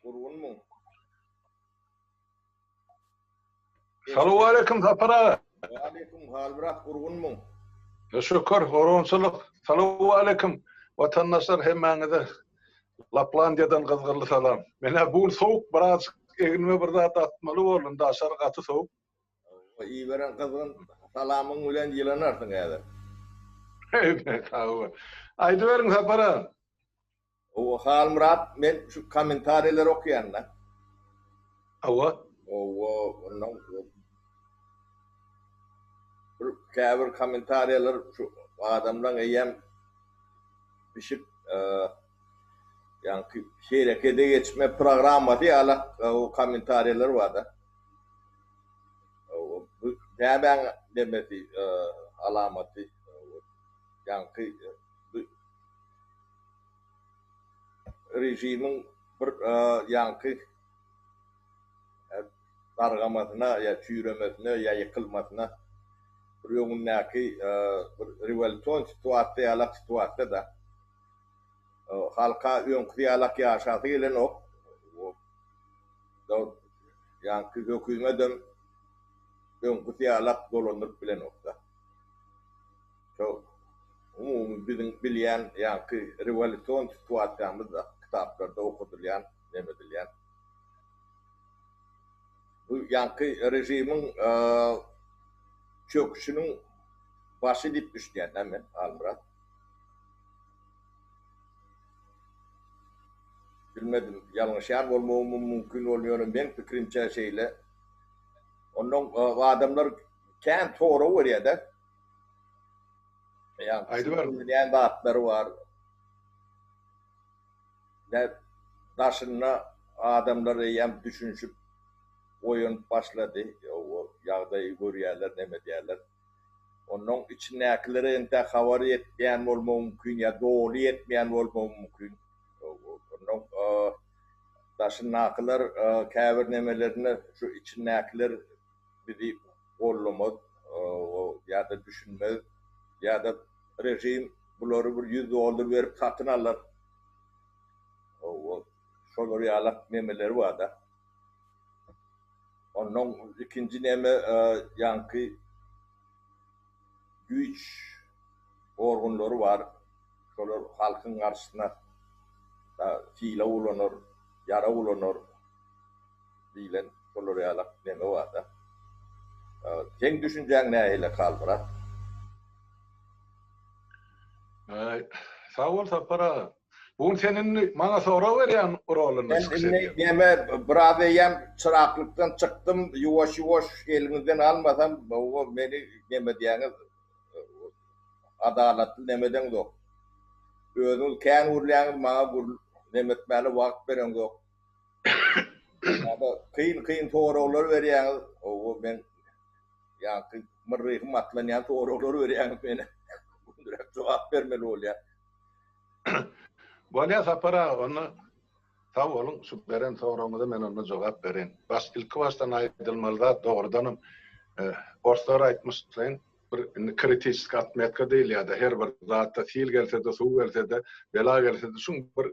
Gurgunmyň? Salowaleýkim Sapar aga. Waleýkim Halmyrat gurgunmyň? Şükür, gurgunçylyk. Salowaleýkim watandaşlar hemmäňize Laplandiýadan gyzgynly salam. Menä bu gün sowuk birazjyk egnime bir zat atmaly boldum daşary gaty sowuk. Iberen gyzgyn salamyň bilen ýylanarsyň häzir. Sag bol. Aýdyberiň Sapar aga. Hawa Halmyrat men şu kommentariýaleri okýanda. Hawa. Hawa ondan bir käbir kommentariýalar şu adamlaň eýýäm bişip ýaňky herekede geçme programmasy ýalak o kommentariýalar barda. Bu nämäň nemesi alamaty ýaňky bu režimiň bir ýaňky dargamasyna ýa çüýremesine ýa ýykylmasyna bir öňündäki bir rewolýusion situasiýa ýalak situasiýa-da. Halka öňküsi ýalak ýaşasy gelenok. Ýaňky hökümedem öňküsi ýalak dolandyryp bilenok-da. Şo umumy biziň bilýän ýaňky rewolýusion situasiýamyz-da kitaplarda okadylýan, neme edilýän. Bu ýaňky režimiň çöküşiniň başy diýip düşünýän-dä men, Halmyrat. Bilmedim, ýalňyşýan bolmagym mümkin boldy, ýöne meň pikirimçe şeýle. Onnoň adamlar kän sorag berýär-de. Aýdyber. Bilýän zatlary bar. Nä daşynda adamlar eýýäm düşünişip oýanyp başlady. O ýagdaýy görýärler, neme edýärler. Onnoň içindäkilere entäk habar ýetmeýän bolmagy mümkin ýa doly ýetmeýän bolmagy mümkin. Onnoň daşyndakylar käbir nemelerinde şu içindäkiler bizi gollamaz ýa-da düşünmez ýa-da režim bulary bir ýüz dollar berip satyn alar. Şolar ýalak nemeleri bar-da. Onnoň ikinji neme ýaňky güýç organlary bar. Şolar halkyň garşysyna hile ulanar, ýarag ulanar diýlen şolar ýalak neme bar-da. Seň düşünjäň nähili Halmyrat? Sag bol Sapar aga. Bu gün sen indi maňa sorag berýän rolunda çykyş edýäň. Men indi neme biraz eýýäm çyraklykdan çykdym, ýuwaş-ýuwaş eliňizden almasam, meni neme diýýäňiz, adalatly neme edeňzok. Özüňiz kän gürleýäňiz, maňa neme etmäne wagt bereňzok. Ýa-da kyn-kyn soraglar berýäňiz, men ýaňky myrryhym atlanýan soraglar berýäňiz meni. Gönüräk jogap bermeli bolýar. Bolýar Sapar aga onda sag boluň şu beren soragyňyza men onda jogap bereýin. Baş ilki başdan aýdylmaly zat dogrudanam orslar aýtmyşlaýyn bir indi kritiçeski otmetka diýilýärde her bir zatda sil gelsede suw gelsede bela gelsede şuň bir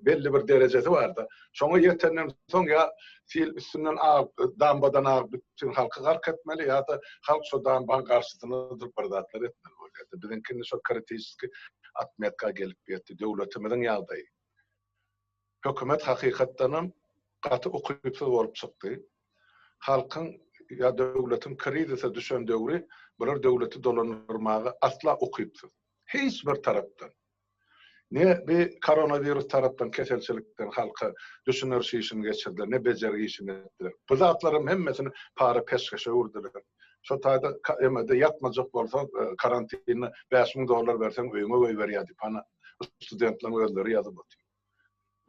belli bir derejesi barda. Şoňa ýetenden soň ýa sil üstünden agyp dambadan agyp bütin halky gark etmeli ýa-da halk şo dambaň garşysyna durup bir zatlar etmeli bolýar. Biziňki indi şo kritiçeski otmetka gelip ýetdi. Döwletimiziň ýagdaýy. Hökümet hakykatdanam gaty ukypsyz bolup çykdy. Halkyň ýa döwletiň krizise düşen döwri bular döwleti dolandyrmaga asla ukypsyz. Hiç bir tarapdan. Ne bi koronawirus tarapdan keselçilikden halka düşündiriş işini geçirdiler, ne bejergi işini etdiler. Bu zatlaryň hemmesini para peşgeşe öwürdiler. Şo taýda emede ýatmajak bolsaň karantinde 5000 dollar berseň öýüňe goýberýär diýip hana studentleriň özleri ýazyp otyr.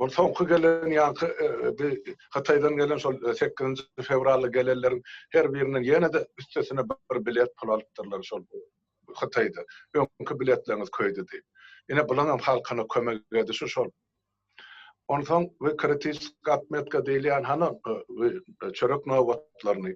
Ol soňky gelen ýaňky bi Hytaýdan gelen şol sekizinji fewralda gelenleriň her birinden ýene-de üstesine bir bilet pul alypdyrlar şol Hytaýda. Öňki biletleriňiz köýdi diýip. Ine bulaňam halkyna kömek edişi şol. Onsoň we kritiçeski otmetka diýilýän hany çörek nobatlaryny,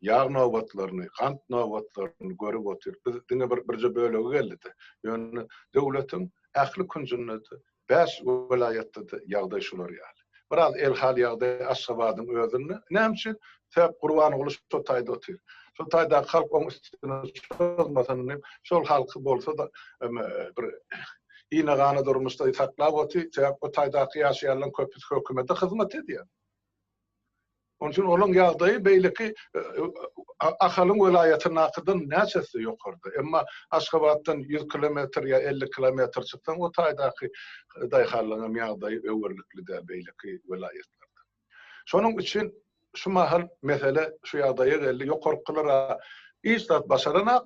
ýag nobatlaryny, gant nobatlaryny görüp otyr. Biz diňe bir birje bölegi geldi-de. Ýöne döwletiň ähli künjünde-de, bäş welaýatda-da ýagdaý şular ýaly. Biraz elhal ýagdaý Aşgabadyň özünde. Näme üçin? Sebäp Gurbanguly şo taýda otyr. Şo taýdaky halk oň üstüne çozmasyn diýip, şol halky bolsa-da bir ine-gana durmuşda saklap otyr. Sebäp o taýdaky ýaşaýanlaryň köpüsi hökümete hyzmat edýär. Onuň üçin olaň ýagdaýy beýleki Ahalyň welaýatyndakydan näçe esse ýokarda. Emma Aşgabatdan 100 kilometr ýa 50 kilometr çyksaň, o taýdaky daýhanlaryň hem ýagdaýy öwerlikli däl beýleki welaýatlardan. Şonuň üçin şu mahal mesele şu ýagdaýa geldi. Ýokarkylar-a hiç zat başaranak,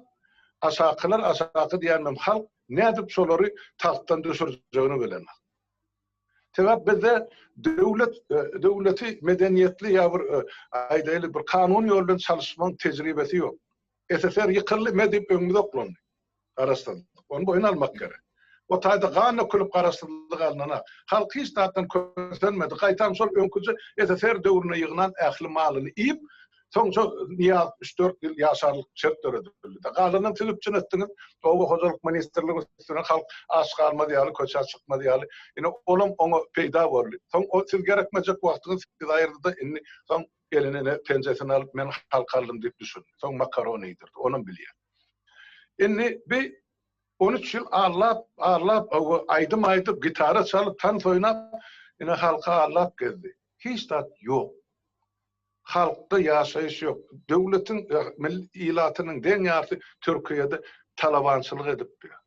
aşakylar, aşaky diýýänim halk nädip şolary tagtdan düşürjegini bilenok. Sebäp bizde döwlet döwleti medeniýetli ýa bir aýdaýly bir kanun ýol bilen çalyşmagyň tejribesi ýok. SSR ýykyldy, me diýip öňümize oklandy. Garaşsyzlyk. Ony boýun almak gerek. O taýda gan dökülip garaşsyzlyk alnana. Halk hiç zatdan kösenmedi. Gaýtam şol öňküje SSR döwründe ýygnan ähli malyny iýip, Soň şo Nyýazow üç-dört ýyl ýaşarlyk şert döredildi. Galanynam siz üpjün etdiňiz. Oba hojalyk ministrligiň üstüne halk aç galmaz ýaly, köçä çykmaz ýaly. Ine, olam oňa peýda boldy. Soň o siz gerekmejek wagtyňyz sizi aýyrdy-da, indi soň eline ine penjesini alyp, men halk aldym diýip düşündi. Soň makaron iýdirdi. Onam bilýän. Indi bi on üç ýyl allap, allap, aýdym aýdyp, gitara çalyp, tans oýnap, ine halky allap gezdi. Hiç zat ýok. Halkda ýaşaýyş ýok. Döwletiň ilatynyň deň ýarysy Türkiýede talabançylyk edip ýör.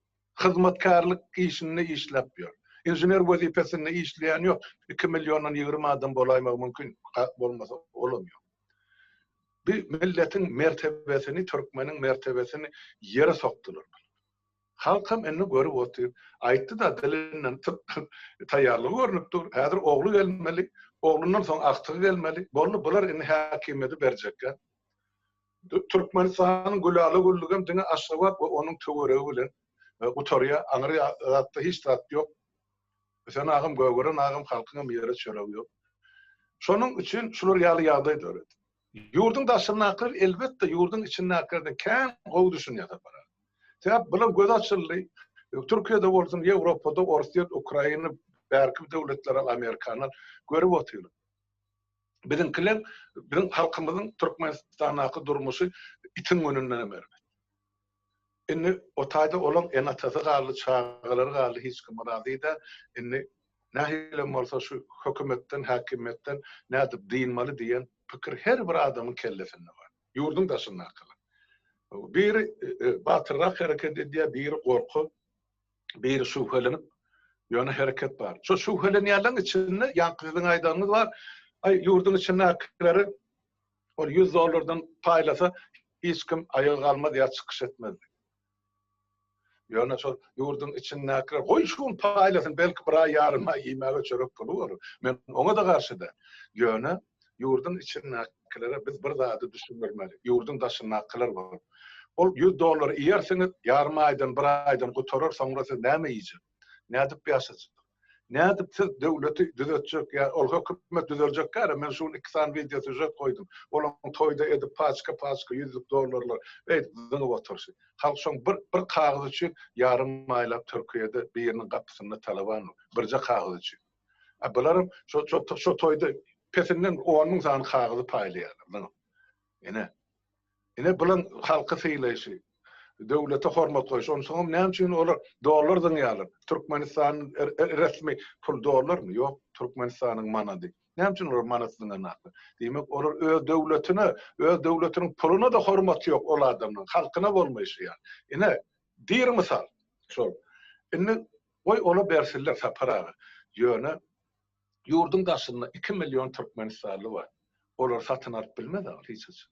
Hyzmatkärlik işinde işläp ýör. Inžener wezipesinde işleýän ýok. Iki milliondan 20 adam bolaýmagy mümkin, bolmasa olam ýok. Bu milletiň mertebesini, türkmeniň mertebesini ýere sokdular. Halkam indi görüp otyr. Aýtdy-da, dilinden taýýarlygy görnüp dur. Häzir ogly gelmeli, oglundan soň agtygy gelmeli. Boldy, bular indi häkimiýeti berjekkä. Türkmenistanyň gülala-güllügem diňe Aşgabat we onuň töweregi bilen gutarýar. Aňry zatda hiç zat ýok. Ösen agam, gögeren agam, halkyňam ýere çöregi ýok. Şonuň üçin şular ýaly ýagdaý döredi. Ýurduň daşyndakylar elbetde ýurduň içindäkilerden kän gowy düşünýär Sapar aga. Sebäp bular göz açyldy. Türkiýede bolsun, Ýewropada, Orsýet, Ukraina, bärki döwletler al Amerikanlar görüp otyrlar. Biziňkiler, biziň halkymyzyň Türkmenistandaky durmuşy itiň gününden hem erbet. Indi o taýda olaň ene-atasy galdy, çagalary galdy, hiç kim razy däl. Indi nähilem bolsa şu hökümetden, häkimiýetden nädip dynmaly diýen pikir her bir adamyň kellesinde bar. Ýurduň daşyndakylar. Biri batyrrak hereket edýär, biri gorky, biri şübhelenip, ýöne hereket bar. Şo şübhelenýänleriň içinde ýaňky siziň aýdanyňyz bar. Aý, ýurduň içindäkileri Ol ýüz dollardan paýlasa hiç kim aýaga galmaz ýa çykyş etmez. Ýöne şol ýurduň içindäkiler goý şu gün paýlasyn belki bir aý ýarym aý iýmäge çörek puly bolar. Men oňa-da garşy däl. Ýöne ýurduň içindäkilere biz bir zady düşündirmeli. Ýurduň daşyndakylar bolup. Ol ýüz dollary iýersiňiz, ýarym aýdan, bir aýdan gutarar, soňra siz näme iýjek? Nädip ýaşajak? Nädip siz döwleti düzetjek ýa ol hökümet düzeljek gäre men şu gün iki sany wideo sýužet goýdum. Olaň toýda edip paçka paçka ýüzlük dollarlar beýdip zyňyp oturyşy. Halk şoň bir bir kagyz üçin ýarym aýlap Türkiýede biriniň gapysynda talaban birje kagyz üçin. A bularam şo şo şo toýda pesinden on müň sany kagyzy paýlaýarlar zyňyp. Ine. Ine bulaň halky sylaýşy, döwlete hormat goýşy. Onsoňam näme üçin olar dollar zyňýarlar? Türkmenistanyň resmi pul dollarmy? Ýok, Türkmenistanyň manady. Näme üçin olar manat zyňanaklar? Diýmek, olar öz döwletine, öz döwletiniň puluna-da hormaty ýok ol adamlaryň, halkyna bolmaýşy ýaly. Ine, diri mysal şol. Indi goý ola bersinler Sapar aga. Ýöne Ýurduň daşynda iki million türkmenistanly bar. Olary satyn alyp bilmez agyr hiç haçan.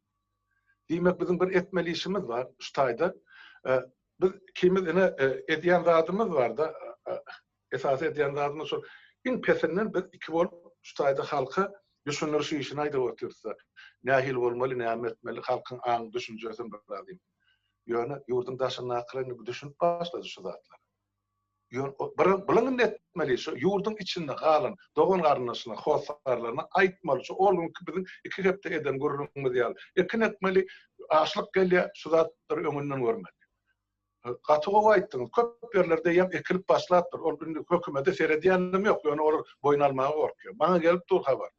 Diýmek biziň bir etmeli işimiz bar şu taýda. Biz ikimiz ine edýän zadymyz barda, esasy edýän zadymyz şol iň pesinden biz iki bolup şu taýda halka düşündiriş işini aýdyp otyrys-da. Nähili bolmaly, näme etmeli, halkyň aň düşünjesini biraz. Ýöne ýurduň daşyndakylar indi düşünip başlady şu zatlara. Ýöne bir bulaň indi etmeli şu ýurduň içinde galan dogan garyndaşyna, hossarlaryna aýtmaly şu ol günki biziň iki hepde eden gürrüňimiz ýaly. Ekin ekmeli, açlyk gelýär, şu zatlary öňünden görmeli. Gaty gowy aýtdyňyz. Köp ýerlerde eýýäm ekilip başlapdyr. Ol indi hökümete seredýänem ýok, ýöne olar boýun almaga gorkýar. Maňa gelip dur habar.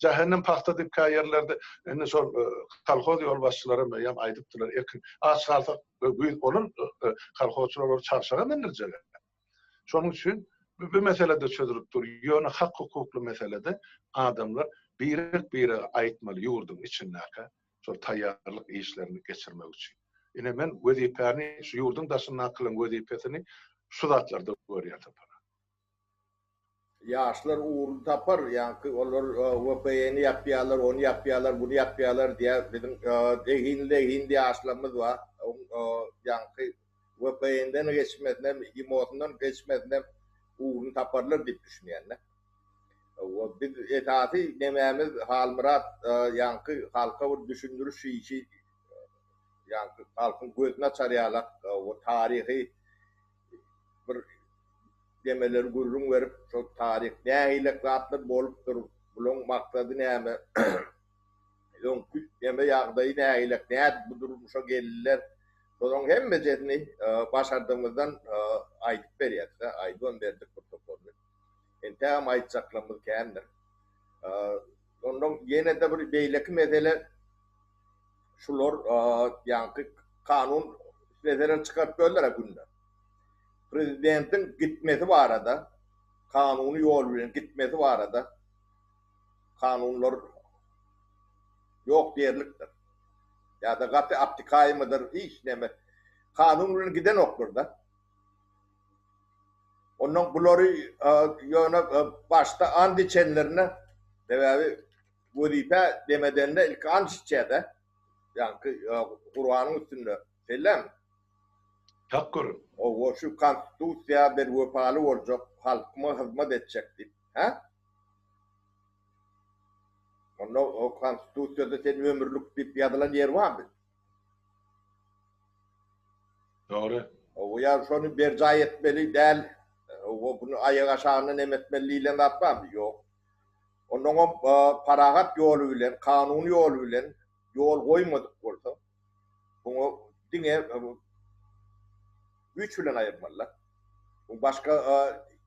Jähennem pagta diýip kä ýerlerde indi şol kolhoz ýolbaşçylaram eýýäm aýdypdylar, ekin aç galsak güýz olar kolhozçylar olary çarşaga mündirjek. Şonuň üçin bu mesele-de çözülip dur. Ýöne hak-hukukly meselede adamlar birek-birege aýtmaly ýurduň içindäki şol taýýarlyk işlerini geçirmek üçin. Ine men wezipäni, şu ýurduň daşyndakylaryň wezipesini şu zatlarda görýän Sapar aga. Ýaşlar ugruny tapar, ýaňky olar VPN-i ýapýarlar, ony ýapýarlar, buny ýapýarlar diýýär. Biziň zehinli-zehinli ýaşlarymyz bar. Ýaňky VPN-den geçmesinem, imo-syndan geçmesinem ugruny taparlar diýip düşünýän-de. Biz esasy nemämiz Halmyrat ýaňky halka bir düşündiriş işi ýaňky halkyň gözüni açar ýalak taryhy bir demeleri gürrüň berip şol taryh nähilek zatlar bolupdyr bulaň maksady näme öňki neme ýagdaýy nähilek nädip bu durmuşa geldiler şolaň hemmejesini başardygymyzdan aýdyp berýäs aýdybam berdik bir toparyny. Entägem aýtjaklarymyz kändir. Ondan ýene-de bir beýleki mesele şular ýaňky kanun mesele çykaryp berdiler günde. Prezidentiň gitmesi barada, kanuny ýol bilen gitmesi barada kanunlar ýok diýerlikdir. Ýa-da gaty abtikaýmydyr, hiç näme. Kanun bilen gidenoklar-da. Ondan bulary ýöne başda and içenlerine sebäbi wezipe demedende ilki and içýär-de. Ýaňky Kuranyň üstünde. Şeýlemi? Hak görün. Owa şu konstitusiýa men wepaly boljak, halkyma hyzmat etjek diýip. Hä? Onda o konstitusiýada sen ömürlik diýip ýazylan ýer barmy? Dogry. Owa ýa şony berjaý etmeli däl, owa buny aýak aşagynda neme etmeli diýlen zat barmy? Ýok. Onnoňam parahat ýoly bilen, kanuny ýoly bilen ýol goýmadyk bolsa, buňa diňe güýç bilen aýyrmalylar. Bu başga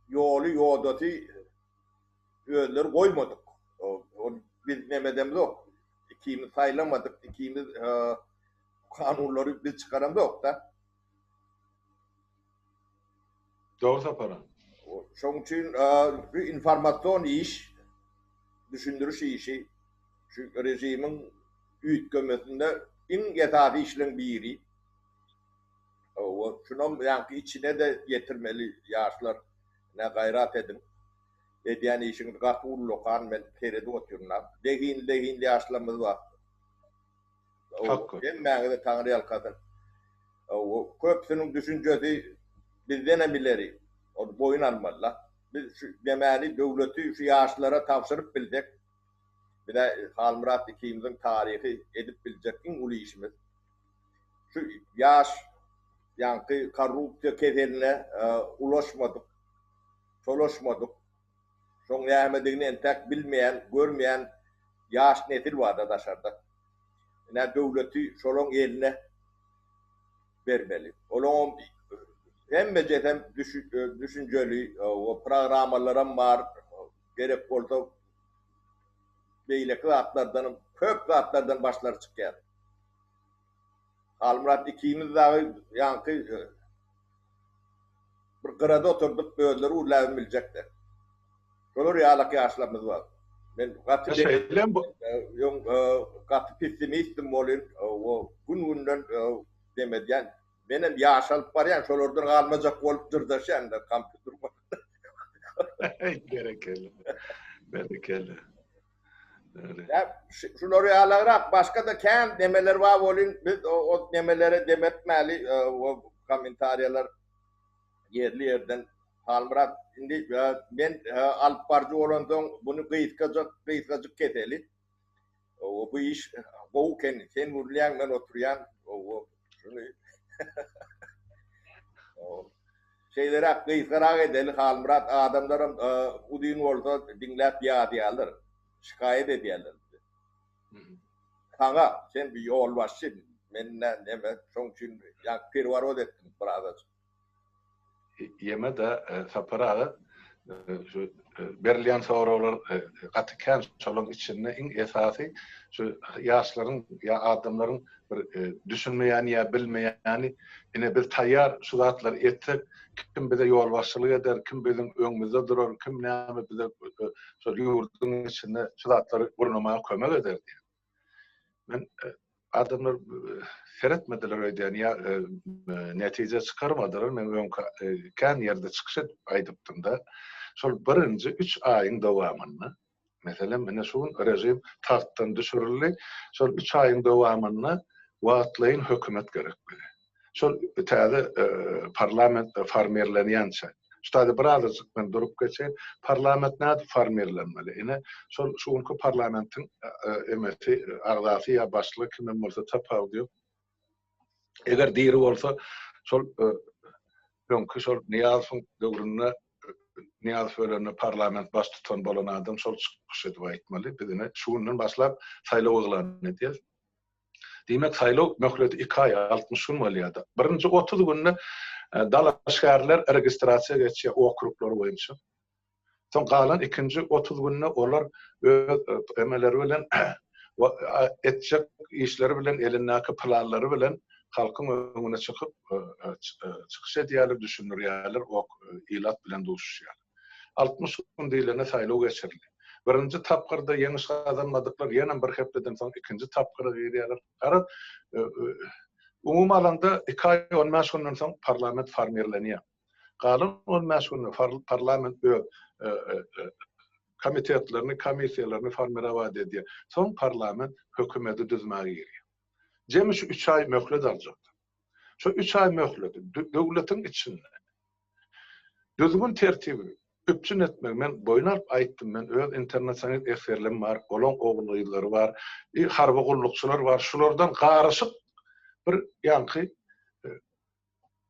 ýoly, ýodasy özleri goýmadyk. Ol biz nemedemzok. Ikimiz saýlamadyk, ikimiz kanunlary biz çykaramzok-da. Dogry Sapar aga. Şoň üçin bu informasion iş, düşündiriş işi şu režimiň üýtgemesinde iň esasy işleň biri. Şunam ýaňky içine-de ýetirmeli ýaşlar. Ine gaýrat ediň. Edýän işiňiz gaty ullakan men seredip otyryn. Zehinli zehinli ýaşlarymyz bar. Hemmäňize Taňry ýalkasyn. Köpüsiniň düşünjesi bizdenem ileri. Ony boýun almaly-da. Biz şu nemäni döwleti şu ýaşlara tabşyryp bilsek, bize Halmyrat ikimiziň taryhy edip biljek iň uly işimiz. Şu ýaş ýaňky korrupsiýa keseline ulaşmadyk, çolaşmadyk, şoň nämedigini entäk bilmeýän, görmeýän ýaş nesil bar-da daşarda. Ine döwleti şolaň eline bermeli. Olaňam hemmejesem düşünjeli, programmalaram bar, gerek bolsa beýleki zatlardanam, köp zatlardan başlary çykýar. Halmyrat ikimiz dagy ýaňky bir gyrada oturdyp özleri gürläbem biljekdi. Şolar ýalak ýaşlarymyz bar. Men gaty Şeýlem bu. Öň gaty pessimistdim welin, gün-günden dem edýän. Menem ýaşalyp barýan, şolardan galmajak bolup dyrdaşýan da kompýuter başynda. Berekella. Berekella. Ýa şular ýalagrak başga-da kän nemeler bar welin biz o nemelere dem etmäli, o kommentariýalar ýerli-ýerden Halmyrat indi men alyp baryjy bolansoň buny gysgajyk gysgajyk keseli. O bu iş gowy eken. Sen gürleýäň, men oturýan. O şuny Şeýleräk gysgarak edeli Halmyrat adamlaram uzyn bolsa diňläp ýadýarlar. Şikaýat edýärler. Saňa sen bir ýolbaşçy. Men neme şoň üçin ýa perwarot etdim birazajyk. Ýeme-de Sapar aga şu berilýän soraglar gaty kän şolaryň içinde iň esasy şu ýaşlaryň ýa adamlaryň bir düşünmeýäni ýa bilmeýäni ine biz taýýar şu zatlary etsek kim bize ýolbaşçylyk eder kim biziň öňümizde durar kim näme bize şol ýurduň içinde şu zatlary gurnamaga kömek eder diýen. Men adamlar seretmediler öýdýän ýa netije çykarmadylar. Men öňki kän ýerde çykyş edip aýdypdym-da. Şol birinji üç aýyň dowamynda, meselem, ine şu gün režim tagtdan düşürildi. Şol üç aýyň dowamynda wagtlaýyn hökümet gerek bize. Şol täze parlament formirlenýänçä. Şu taýda birazajyk men durup geçeýin. Parlament nädip formirlenmeli? Ine, şol şu günki parlamentiň emesi, agzasy ýa başlygy kimem bolsa tapawudy ýok. Eger diri bolsa, şol öňki şol Nyýazowyň döwründe Nyýazow ölende parlament baştutany bolan adam şol çykyş edip aýtmaly. Biz ine şu günden başlap saýlaw yglan edýäs. Diýmek, saýlaw möhleti iki aý, 60 gün bolýar-da. Birinji 30 günde dalaşgärler registrasiýa geçýär okruglar boýunça. Soň galan ikinji 30 günde olar öz emeleri bilen etjek işleri bilen, elindäki planlary bilen halkyň öňüne çykyp, çykyş edýärler, düşündirýärler, ilat bilen duşuşýarlar. 60 gün diýlende saýlaw geçirildi. Birinji tapgyrda ýeňiş gazanmadyklar ýenem bir hepdeden soň ikinji tapgyra girýärler. Garaz, umumy alanda iki aý on bäş günden soň parlament formirlenýär. Galan on bäş günde parlament öz komitetlerini, komissiýalaryny formirowat edýär. Soň parlament hökümeti düzmäge girýär. Jemi şu üç aý möhlet aljak. Şu üç aý möhleti döwletiň içinde düzgün-tertibi üpjün etmegi men boýun alyp aýtdym, men öz internasional esgerlerim bar, olaň ogul-gyzlary bar, harby gullukçylar bar, şulardan garyşyk bir ýaňky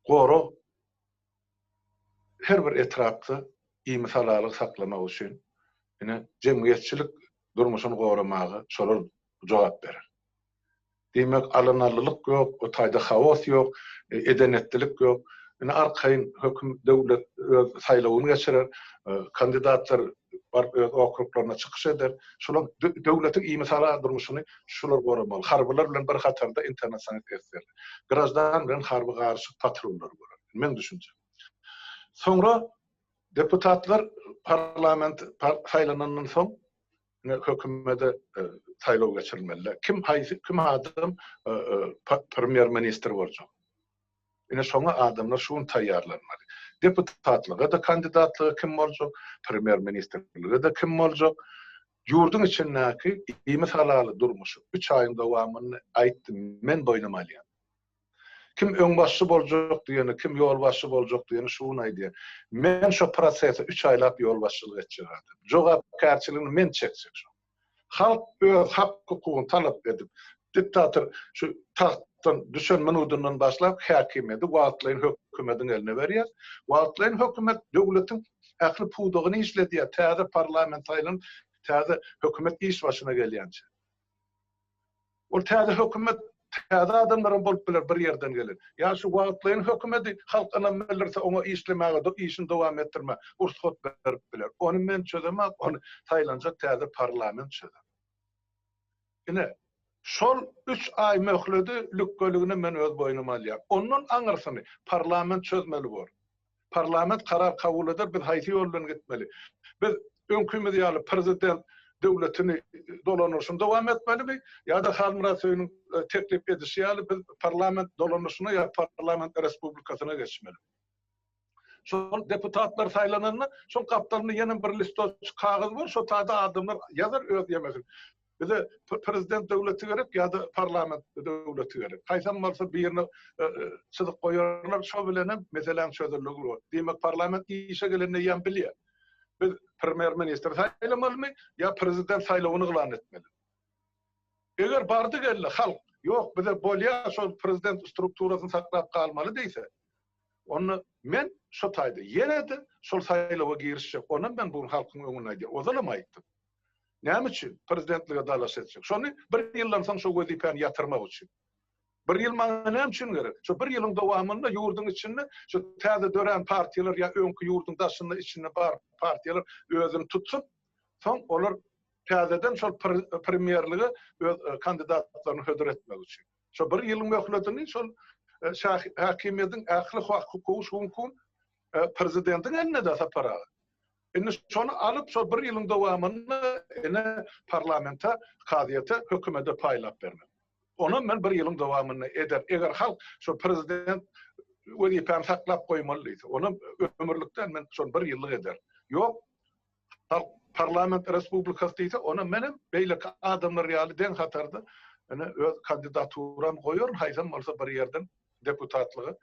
gorag her bir etrapda imisalalygy saklamak üçin ine jemgyýetçilik durmuşyny goramaga şolar jogap berer. Diýmek, alanalylyk ýok, o taýda haos ýok, eden-etdilik ýok. Ine, arkaýyn höküm, döwlet öz saýlawyny geçirer, kandidatlar baryp öz okruglarynda çykyş eder. Şular döwletiň imisala durmuşyny şular goramaly. Harbylar bilen bir hatarda internasional esgerler. Graždan bilen harby garyşyk patrullar bolar. Meň düşünjem. Soňra deputatlar parlament saýlanandan soň Ine hökümede saýlaw geçirilmeli. Kim haýsy kim adam premýer ministr boljak. Ine şoňa adamlar şu gün taýýarlanmaly. Deputatlyga-da kandidatlyga kim boljak, premýer ministrlige-de kim boljak. Ýurduň içindäki imisalaly durmuşy üç aýyň dowamynda aýtdym, men boýnuma alýan. Kim öňbaşçy boljak diýeni, kim ýolbaşçy boljak diýeni şu gün aýdýar. Men şo prosese üç aýlap ýolbaşçylyk etjek adam. Jogapkärçiligini men çekjek şoň. Halk öz hak-hukugyny talap edip, diktator şu tagtdan düşen minudyndan başlap häkimiýeti wagtlaýyn hökümediň eline berýär. Wagtlaýyn hökümet döwletiň ähli pudagyny işledýär, täze parlament saýlanyp, täze hökümet iş başyna gelýänçä. Ol täze hökümet täze adamlaram bolup biler bir ýerden gelen. Ýa şu wagtlaýyn hökümedi halk ynam bildirse oňa işlemäge işini dowam etdirmäge rugsat berip biler. Ony men çözemak ony saýlanjak täze parlament çözer. Ine şol üç aý möhledi lükgeligini men öz boýnuma alýan. Ondan aňyrsyny parlament çözmeli bor. Parlament karar kabul eder, biz haýsy ýol bilen gitmeli? Biz öňkimiz ýaly prezident döwletini dolanyşyny dowam etmelimi ýa-da Halmyrat Söýüniň teklip edişi ýaly biz parlament dolanyşyna ýa parlament respublikasyna geçmeli? Şol deputatlar saýlananda şoň gapdalynda ýene bir listoç kagyz bor, şo taýda adamlar ýazar öz ýemesini. Bize prezident döwleti gerek ýa-da parlament döwleti gerek. Haýsam bolsa birine çyzyk goýarlar, şo bilenem meseläň çözüldigi bolar. Diýmek, parlament işe gelende eýýäm bilýär. Biz premýer-ministr saýlamalymy ýa prezident saýlawyny yglan etmeli? Eger bardy-geldi halk, ýok, bize bolýar, şol prezident strukturasyny saklap galmaly diýse, onda men şo taýda ýene-de şol saýlawa girişjek. Onam men bu gün halkyň öňünde aýdýan. Ozalam aýtdym. Näme üçin prezidentlige dalaş etjek? Şony bir ýyldan soň şo wezipäni ýatyrmak üçin. Bir ýyl maňa näme üçin gerek? Şo bir ýylyň dowamynda ýurduň içinde şu täze dörän partiýalar ýa öňki ýurduň daşynda içinde bar partiýalar özüni tutsun. Soň olar täzeden şol premýerlige öz kandidatlaryny hödür etmek üçin. Şo bir ýylyň möhletini şol häkimiýetiň ähli hak-hukugy şu günki gün prezidentiň elinde-de Sapar aga. Indi şony alyp şol bir ýylyň dowamynda ine parlamente, kazyýete, hökümete paýlap bermek. Onam men bir ýylyň dowamynda eder. Eger halk şo prezident wezipäni saklap goýmaly diýse, onam ömürlik däl, men şony bir ýyllyk ederin. Ýok, halk parlament respublikasy diýse, onam menem beýleki adamlar ýaly deň hatarda ine öz kandidaturamy goýaryn, haýsam bolsa bir ýerden deputatlyga.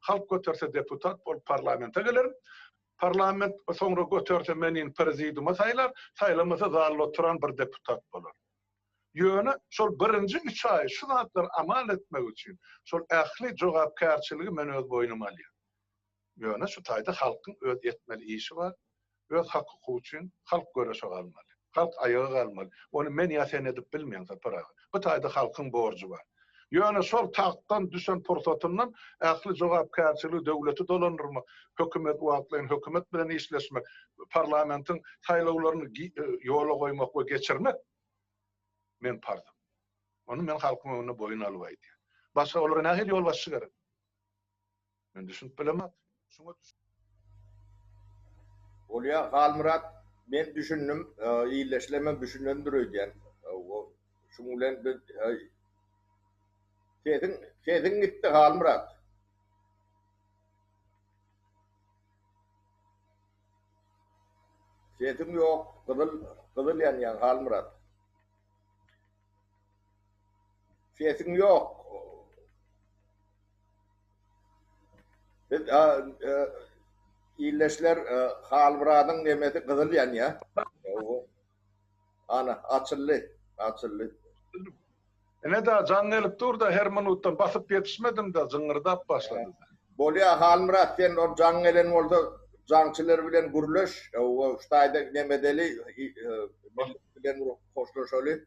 Halk göterse deputat bolup parlamente gelerin. Parlament soňra göterse meni prezidiuma saýlar, saýlamasa zalda oturan bir deputat bolar. Ýöne şol birinji üç aý şu zatlary amal etmek üçin şol ähli jogapkärçiligi men öz boýnuma alýan. Ýöne şu taýda halkyň öz etmeli işi bar. Öz hak-hukugy üçin halk göreşe galmaly. Halk aýaga galmaly. Ony men ýa sen edip bilmeýän Sapar aga. Bu taýda halkyň borjy bar. Ýöne şol tagtdan düşen pursatyndan ähli jogapkärçiligi döwleti dolandyrmak, hökümet wagtlaýyn hökümet bilen işleşmek, parlamentiň saýlawlaryny ýola goýmak we geçirmek meň parzym. Ony men halkyň öňünde boýun alyp aýdýan. Başga olara nähili ýolbaşçy gerek? Men düşünip bilemok. Şuňa Bolýa Halmyrat men düşündim illeşlemem düşünendir öýdýän. Şuň bilen biz sesiň sesiň gitdi Halmyrat. Sesiň ýok gyzyl gyzyl ýanýaň Halmyrat. Sesiň ýok. Biz illeşler Halmyradyň nemesi gyzyl ýanýa. Ana, açyldy, açyldy. Ine-de, jaň gelip dur-da, her minutdan basyp ýetişmedim-de, jyňňyrdap başlady-da. Bolýa, Halmyrat, sen ol jaň gelen bolsa, jaňçylar bilen gürleş, şu taýda neme edeli, millet bilen hoşlaşaly.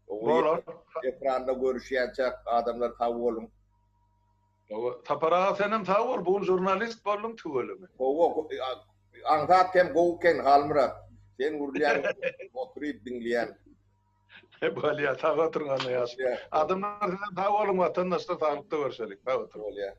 Bolar. Ekranda görüşýänçäk adamlar sag boluň. Hawa, Sapar aga senem sag bol, bu gün žurnalist bolduň tüweleme. Hawa, aňsat hem gowy eken Halmyrat. Sen gürleýäň, oturyp diňleýän. Bolýa, sag oturyň onda ýaşlar. Adamlar sizem sag boluň watandaşlar saglykda görşeliň. Sag oturyň. Bolýa.